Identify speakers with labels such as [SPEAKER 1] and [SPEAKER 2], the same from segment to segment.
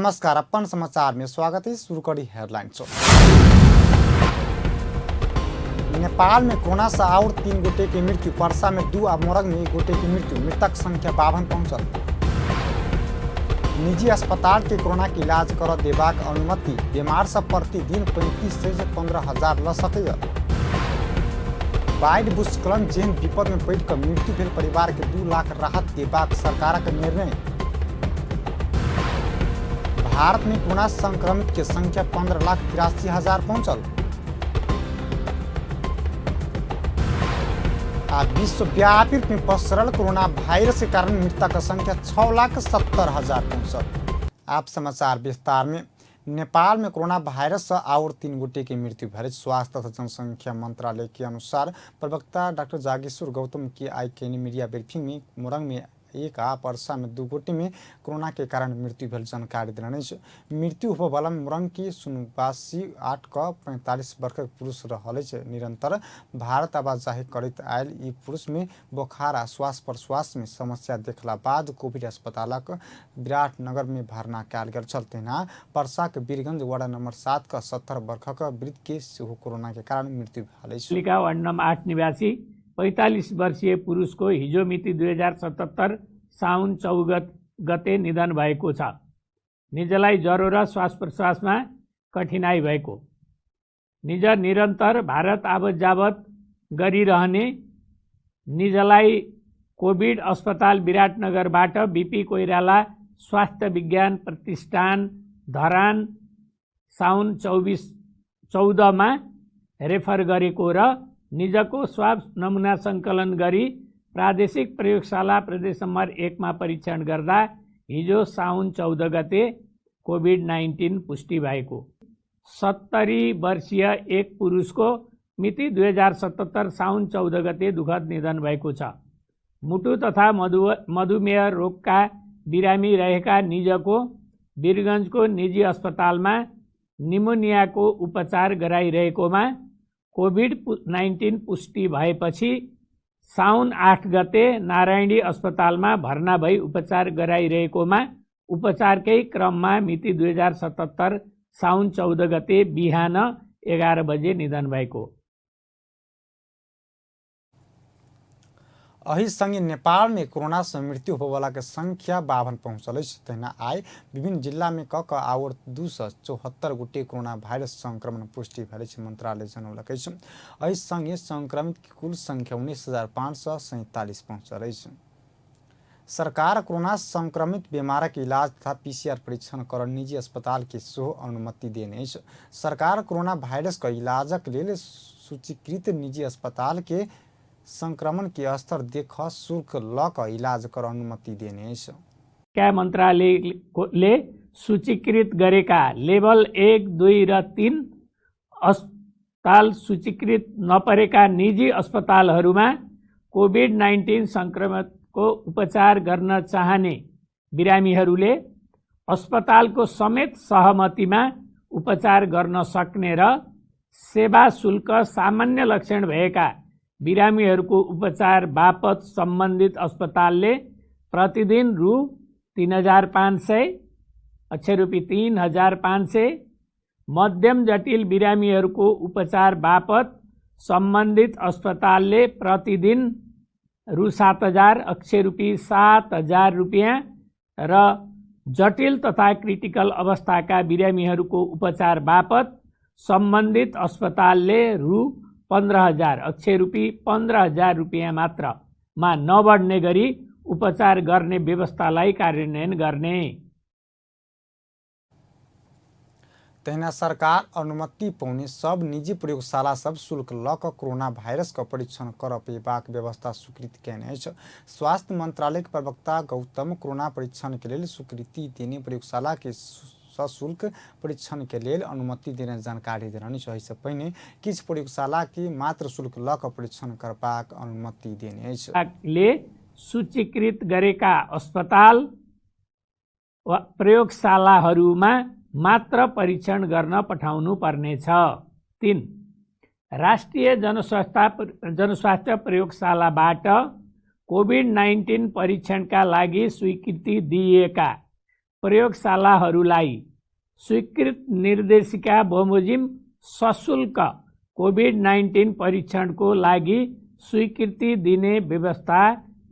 [SPEAKER 1] नमस्कार, अपन समाचार में स्वागत है। शुरू करी हेडलाइन। नेपाल में कोरोना से और 3 गोटे के मृत्यु, परसा में 2 आ मोरंग में 1 गोटे की मृत्यु, मृतक संख्या 52 पहुंचल। निजी अस्पताल के कोरोना के इलाज कर देबाक अनुमति, बीमार सब प्रतिदिन 3500 से 15,000 ल सकैया। बाढ़ि भूस्खलन जेहन विपद में पड़ि कऽ मृत्यु भेल परिवार के 2 लाख राहत देबाक सरकारक निर्णय। भारत में कोरोना संक्रमित के संख्या 15,83,000 पहुंचल। आ विश्वव्यापी रूप में पसरल कोरोना वायरस के कारण मृतक संख्या 6,70,000 पहुंचल। आप समाचार विस्तार में। नेपाल में कोरोना वायरस से और 3 गोटे के मृत्यु भेल। स्वास्थ्य तथा जनसंख्या मंत्रालय के अनुसार प्रवक्ता डॉक्टर जागेश्वर गौतम के आई केने मीडिया ब्रीफिंग में मोरंग में 1 आ परसा में 2 गोटे में कोरोना के कारण मृत्यु भेल जानकारी देलनि अछि। मृत्यु होबयवला मोरंग के सुनवासी 8 क 45 वर्षक पुरुष रहल अछि। निरंतर भारत आवाजाही करैत आयल ई पुरुष में बोखार आ श्वास प्रश्वास में समस्या देखला बाद कोविड अस्पतालक विराटनगर में भर्ना कयल गेल छल। तहिना परसाक वीरगंज वार्ड नंबर 7 क 70 वर्षक वृद्ध के सेहो कोरोना के कारण मृत्यु भेल अछि।
[SPEAKER 2] वार्ड नंबर 8 निवासी 45 वर्षीय पुरुषको हिजो मिति 2077 साउन 14 गते निधन भएको छ। निजलाई ज्वरो र श्वास प्रश्वासमा कठिनाई भएको, निज निरन्तर भारत आवत जावत गरिरहने, निजलाई कोभिड अस्पताल विराटनगरबाट बीपी कोइराला स्वास्थ्य विज्ञान प्रतिष्ठान धरान साउन 14 मा रेफर गरेको र निजको स्वाब नमुना सङ्कलन गरी प्रादेशिक प्रयोगशाला प्रदेश नम्बर 1 मा परीक्षण गर्दा हिजो साउन 14 गते कोभिड-19 पुष्टि भएको। 70 वर्षीय एक पुरुषको मिति 2077 साउन 14 गते दुखद निधन भएको छ। मुटु तथा मधुमेह रोगका बिरामी रहेका निजको वीरगञ्जको निजी अस्पतालमा निमोनियाको उपचार गराइरहेकोमा कोभिड-19 पुष्टि भएपछि साउन 8 गते नारायणी अस्पतालमा भर्ना भई उपचार गराइरहेकोमा उपचारकै क्रममा मिति 2077 साउन 14 गते बिहान 11 बजे निधन भएको।
[SPEAKER 1] एहि संगे नेपाल में कोरोना से मृत्यु होबयवला के संख्या 52 पहुंचल अछि। तहिना आइ विभिन्न जिला में क क आओर 274 गोटे कोरोना वायरस संक्रमण पुष्टि भेल अछि, मंत्रालय जनौलक अछि। एहि संगे संक्रमित के कुल संख्या 19,547 पहुंचल अछि। सरकार कोरोना संक्रमित बीमारक इलाज तथा पीसीआर परीक्षण कर निजी अस्पताल के सेहो अनुमति देने अछि। सरकार कोरोना वायरस के इलाजक लेल सूचीकृत निजी अस्पताल के संक्रमण के स्तर देख शुल्क ल क इलाज कर अनुमति देने अछि।
[SPEAKER 2] क्या मन्त्रालयले सूचीकृत गरेका लेभल 1, 2 र 3 अस्पताल सूचीकृत नपरेका निजी अस्पतालहरूमा कोभिड-19 संक्रमणको उपचार गर्न चाहने बिरामीहरूले अस्पतालको समेत सहमतिमा उपचार गर्न सक्ने र सेवा शुल्क सामान्य लक्षण भएका बिरामीहरूको उपचार बापत सम्बन्धित अस्पतालले प्रतिदिन रु 3,500 अक्षर रुपैयाँ 3,500, मध्यम जटिल बिरामीहरूको उपचार बापत सम्बन्धित अस्पतालले प्रतिदिन रु 7,000 अक्षर रुपैयाँ 7,000 रुपियाँ र जटिल तथा क्रिटिकल अवस्थाका बिरामीहरूको उपचार बापत सम्बन्धित अस्पतालले रु 15,000 अक्षर रुपैयाँ 15,000 रुपियाँ मात्रमा नबढ्ने गरी उपचार गर्ने व्यवस्थालाई कार्यान्वयन गर्ने।
[SPEAKER 1] तहिना सरकार अनुमति पाउने सब निजी प्रयोगशाला सब शुल्क ल क कोरोना वायरस के परीक्षण कर पेबाक व्यवस्था स्वीकृत कयने अछि। स्वास्थ्य मंत्रालय के प्रवक्ता गौतम कोरोना परीक्षण के लेल स्वीकृति देने प्रयोगशाला के सशुल्क परीक्षण के लेल अनुमति देने जानकारी देलनि। एहिसँ पहिने किछु प्रयोगशाला के मात्र शुल्क ल क परीक्षण करबाक अनुमति देने अछि।
[SPEAKER 2] ले सूचीकृत गरेका अस्पताल वा प्रयोगशालाहरूमा मात्र परीक्षण गर्न पठाउनु पर्नेछ। 3 राष्ट्रिय जनस्वास्थ्य प्रयोगशालाबाट कोभिड-19 परीक्षणका लागि स्वीकृति दिइएका प्रयोगशालाहरूलाई स्वीकृत निर्देशिका बमोजिम सशुल्क कोभिड-19 परीक्षणको लागि स्वीकृति दिने व्यवस्था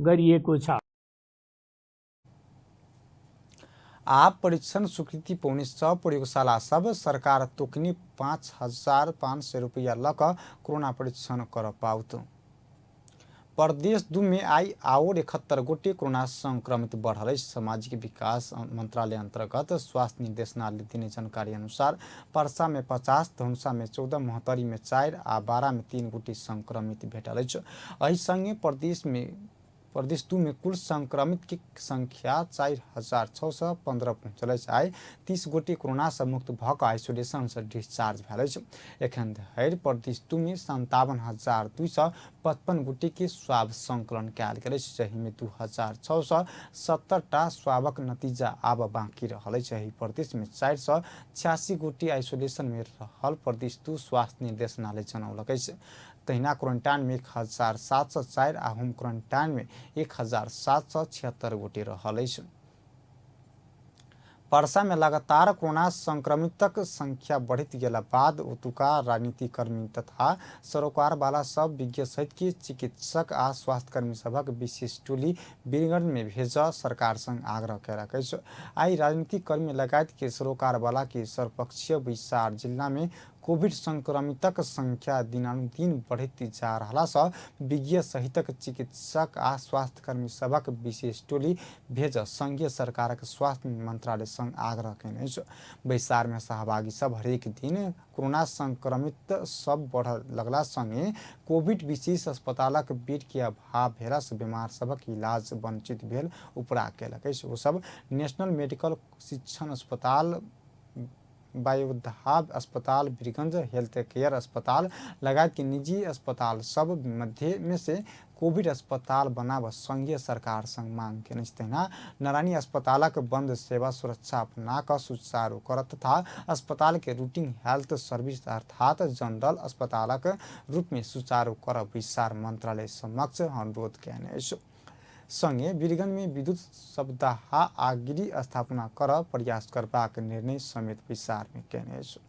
[SPEAKER 2] गरिएको छ।
[SPEAKER 1] आप परीक्षण स्वीकृति पौने सब प्रयोगशाला सब सरकार तोकनी 5,500 रुपया लक कोरोना परीक्षण कर पाउत। प्रदेश 2 में आई आओर 71 गोटे कोरोना संक्रमित बढ़ल अछि। सामाजिक विकास मंत्रालय अंतर्गत स्वास्थ्य निर्देशनालय देने जानकारी अनुसार परसा में 50, धनुषा में 14, महोत्तरी में 4 आ 12 में 3 गोटे संक्रमित भेटल अछि। एहि संगे प्रदेश 2 में कुल संक्रमित के संख्या 4,615 पहुँचल अछि। आइ 30 गोटे कोरोना से मुक्त भऽ कऽ आइसोलेशन से डिस्चार्ज भेल अछि। एखन धरि प्रदेश 2 में 57,255 गोटे के स्वाब संकलन कयल गेल अछि, जाहिमे 2,670 टा स्वाबक नतीजा आब बाँकी रहल अछि। एहि प्रदेश में 486 गोटे आइसोलेशन में रहल प्रदेश 2 स्वास्थ्य निर्देशनालय जनौलक अछि। तहिना क्वारेंटाइन में 1,704 आ होम क्वारेंटाइन में 1,776 गोटे रहल अछि। परसा में लगातार कोरोना संक्रमितक संख्या बढ़ित गेला बाद ओतुका राजनीतिकर्मी तथा सरोकार वाला सब विज्ञ सहित के चिकित्सक आ स्वास्थ्यकर्मी सभक विशेष टोली वीरगंज में भेज सरकार संग आग्रह कयलक अछि। आइ राजनीतिक कर्मी लगायत के सरोकार वाला के सर्वपक्षीय बैसार जिला में कोविड संक्रमितक संख्या दिनानुदिन बढ़ैत जा रहला सँ विज्ञ सहितक चिकित्सक आ स्वास्थ्यकर्मी सभक विशेष टोली भेज संघीय सरकारक स्वास्थ्य मंत्रालय संग आग्रह कयने अछि। बैसार में सहभागी सब हरेक दिन कोरोना संक्रमित सब बढ़ लगला संगे कोविड विशेष अस्पतालक बेड के अभाव भेला सँ बीमार सभक इलाज वंचित भेल उपरा कयलक अछि। ओ सब नेशनल मेडिकल शिक्षण अस्पताल, बायोधाब अस्पताल, वीरगंज हेल्थ केयर अस्पताल लगायत के निजी अस्पताल सब मध्य में से कोविड अस्पताल बनाब संघीय सरकार संग मांग केने अछि। तहिना नारायणी अस्पतालक बंद सेवा सुरक्षा अपना कऽ सुचारू करत तथा अस्पताल के रूटीन हेल्थ सर्विस अर्थात जनरल अस्पतालक रूप में सुचारू करब बैसार मंत्रालय समक्ष अनुरोध कयने अछि। संगे वीरगंज में विद्युत शवदाह आ गृह स्थापना कर प्रयास करबाक निर्णय समेत बैसार में कयने अछि।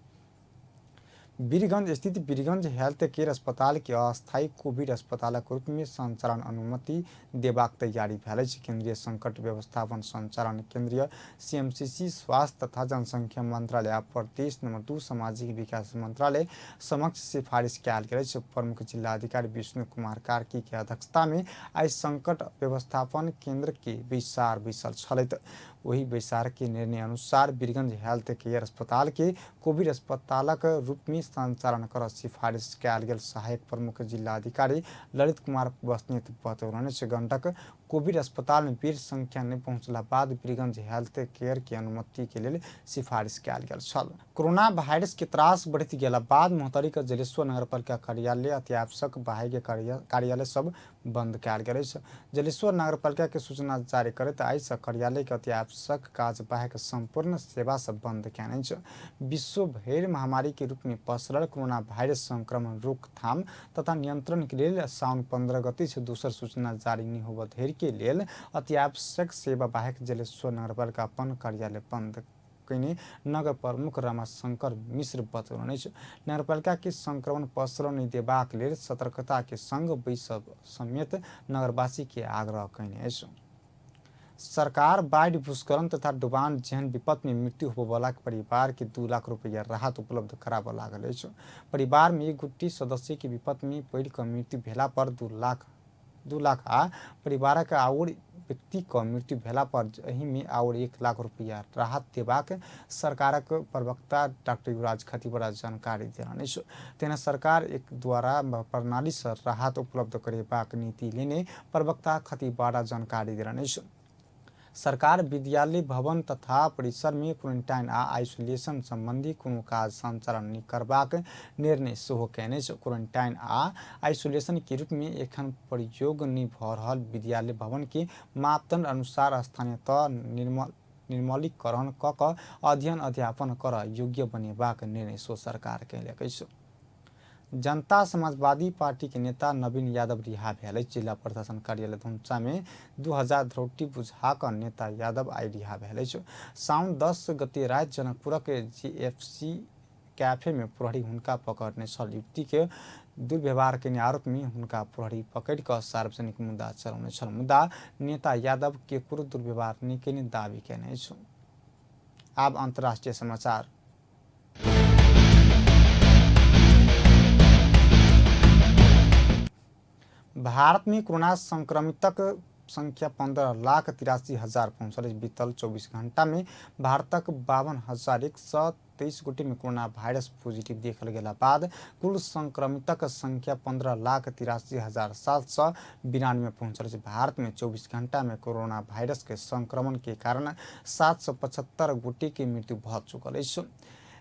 [SPEAKER 1] वीरगंज स्थित वीरगंज हेल्थ केयर अस्पताल के अस्थायी कोविड अस्पतालक रूप में संचालन अनुमति देबाक तैयारी भेल अछि। केंद्रीय संकट व्यवस्थापन संचालन केंद्रीय सीएमसीसी स्वास्थ्य तथा जनसंख्या मंत्रालय आ प्रदेश नंबर 2 सामाजिक विकास मंत्रालय समक्ष सिफारिश कयल गेल अछि। प्रमुख जिलाधिकारी विष्णु कुमार कार्की के अध्यक्षता में आइ संकट व्यवस्थापन केंद्र के बैसार बैसल छलैत। वही बैसार के निर्णय अनुसार वीरगंज हेल्थ केयर अस्पताल के कोविड अस्पतालक रूप में संचालन कर सिफारिश कयल गेल सहायक प्रमुख जिलाधिकारी ललित कुमार बस्नेत बतौलनि अछि। गंडक कोविड अस्पताल में बेड संख्या नहि पहुंचला बाद वीरगंज हेल्थ केयर के अनुमति के लेल सिफारिश कयल गेल छल। कोरोना वायरस के त्रास बढ़ैत गेला बाद महोत्तरी के जलेश्वर नगरपालिका कार्यालय अत्यावश्यक बाह्य कार्यालय सब बंद कयल गेल अछि। जलेश्वर नगरपालिका के सूचना जारी करैत आइ सँ कार्यालय के अत्यावश्यक काज बाहेक संपूर्ण सेवा सब बंद कयने अछि। विश्व भरि महामारी के रूप में पसरल कोरोना वायरस संक्रमण रोकथाम तथा नियंत्रण के लेल साउन 15 गते से दोसर सूचना जारी नहि होबय धरि के लेल अत्यावश्यक सेवा बाहेक जलेश्वर नगरपालिका अपन कार्यालय बंद कयने नगर प्रमुख रमाशंकर मिश्र बतौलनि अछि। नगरपालिका के संक्रमण पसरय नहि देबाक लेल सतर्कता के संग बैसब समेत नगरवासी के आग्रह कयने अछि। सरकार बाढ़ि, भूस्खलन तथा डुबान जेहन विपद में मृत्यु होबयवला परिवार के 2 लाख रुपया राहत उपलब्ध कराबऽ लागल अछि। परिवार में एक गोटे सदस्य के विपद में पड़ि कऽ मृत्यु भेला पर 2 लाख आ परिवारक आओर व्यक्ति क मृत्यु भेला पर एहि में आओर 1 लाख रुपया राहत देबाक सरकारक प्रवक्ता डॉक्टर युवराज खतिवड़ा जानकारी देलनि अछि। तहिना सरकार एक द्वारा प्रणाली से राहत उपलब्ध करेबाक नीति लेने प्रवक्ता खतिवड़ा जानकारी देलनि अछि। सरकार विद्यालय भवन तथा परिसर में क्वारेंटाइन आ आइसोलेशन संबंधी कोनो काज संचालन नहि करबाक निर्णय सेहो कयने अछि। क्वारेंटाइन आ आइसोलेशन के रूप में एखन प्रयोग नहि भऽ रहल विद्यालय भवन के मापदंड अनुसार स्थानीय तह निर्मलीकरण कऽ कऽ अध्ययन अध्यापन करऽ योग्य बनेबाक निर्णय सेहो सरकार कयलक अछि। जनता समाजवादी पार्टी के नेता नवीन यादव रिहा भेल अछि। जिला प्रशासन कार्यालय धनुषा में 2000 धरौटी बुझा कऽ नेता यादव आइ रिहा भेल अछि। साउन 10 गते राति जनकपुरक जीएफसी कैफे में प्रहरी हुनका पकड़ने छल। युवती के दुर्व्यवहार केने आरोप में हुनका प्रहरी पकड़ि कऽ सार्वजनिक मुद्दा चलौने छल, मुदा नेता यादव केकरो दुर्व्यवहार नहि केने दावी केने अछि। आब अंतर्राष्ट्रीय समाचार। भारत में कोरोना संक्रमितक संख्या 15,83,000 पहुंचल अछि। बीतल 24 घंटा में भारतक 52,123 गोटे में कोरोना वायरस पॉजिटिव देखल गेला बाद कुल संक्रमितक संख्या 15,83,792 पहुंचल अछि। भारत में 24 घंटा में कोरोना वायरस के संक्रमण के कारण 775 गोटे के मृत्यु भऽ चुकल अछि।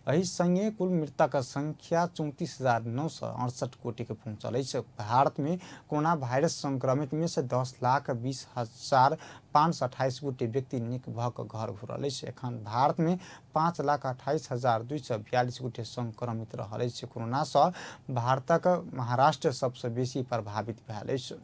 [SPEAKER 1] एहि संगे कुल मृतक संख्या 34,968 गोटे के पहुंचल अछि। भारत में कोरोना वायरस संक्रमित में से 10,20,528 गोटे व्यक्ति नीक भऽ कऽ घर घुरल अछि। एखन भारत में 5,28,242 गोटे संक्रमित रहल अछि। कोरोना सँ भारतक महाराष्ट्र सबसँ बेसी प्रभावित भेल अछि।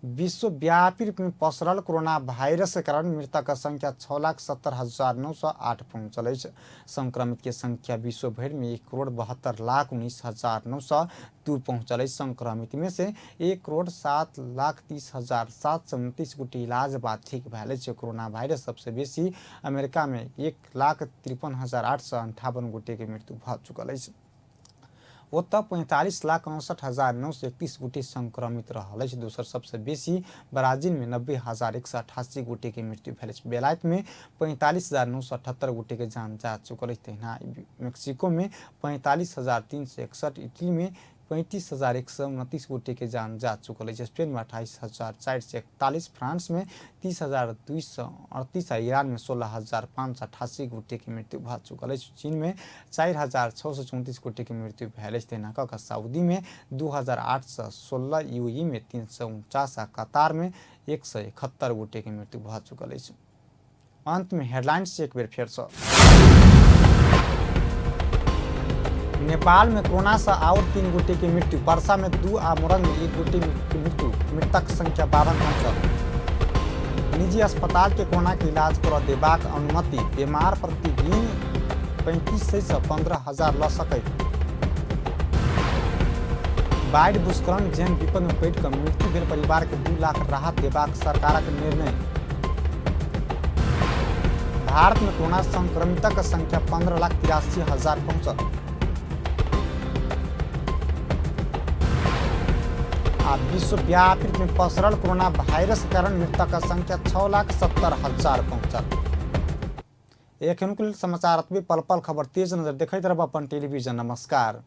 [SPEAKER 1] विश्वव्यापी रूप में पसरल कोरोना वायरस के कारण मृतक संख्या 6,70,908 पहुंचल अछि। संक्रमित के संख्या विश्व भरि में 1,72,19,902 पहुंचल अछि। संक्रमित में से 1,07,30,729 गोटे इलाज बाद ठीक भेल अछि। कोरोना वायरस सबसे बेसी अमेरिका में 1,53,858 गोटे के मृत्यु भऽ चुकल अछि। ओतऽ 45,68,931 गोटे संक्रमित रहल अछि। दोसर सबसँ बेसी ब्राजील में 90,188 गोटे के मृत्यु भेल अछि। बेलायत में 45,978 गोटे के जान जा चुकल अछि। तहिना मेक्सिको में 45,361, इटली में 35,129 गोटे के जान जा चुकल अछि। स्पेन में 28,441, फ्रांस में 30,238 आ ईरान में 16,588 गोटे के मृत्यु भऽ चुकल अछि। चीन में 4,634 गोटे के मृत्यु भेल अछि। तहिना कऽ कऽ सऊदी में 2,816, यूएई में 349 आ कतार में 171 गोटे के मृत्यु भऽ चुकल अछि। अंत में हेडलाइंस एक बेर फेर से। नेपाल में कोरोना से और 3 गोटे के मृत्यु, परसा में 2 आ मोरंग में 1 गोटे के मृत्यु, मृतक संख्या 52 पहुंचल। निजी अस्पताल के कोरोना के इलाज कर देबाक अनुमति, बीमार प्रतिदिन 3500 से 15,000 ल सकैत। बाढ़ि भूस्खलन जेहन विपद में पड़ि कऽ मृत्यु भेल परिवार के 2 लाख राहत देबाक सरकारक निर्णय। भारत में कोरोना संक्रमितक संख्या 15,83,000 पहुंचल। आ विश्वव्यापी रूप में पसरल कोरोना वायरस के कारण मृतक संख्या 6,70,000 पहुंचल। एखनुक लेल समाचार अतबे, पल पल खबर तेज नजर देखैत रहब अपन टेलीविजन। नमस्कार।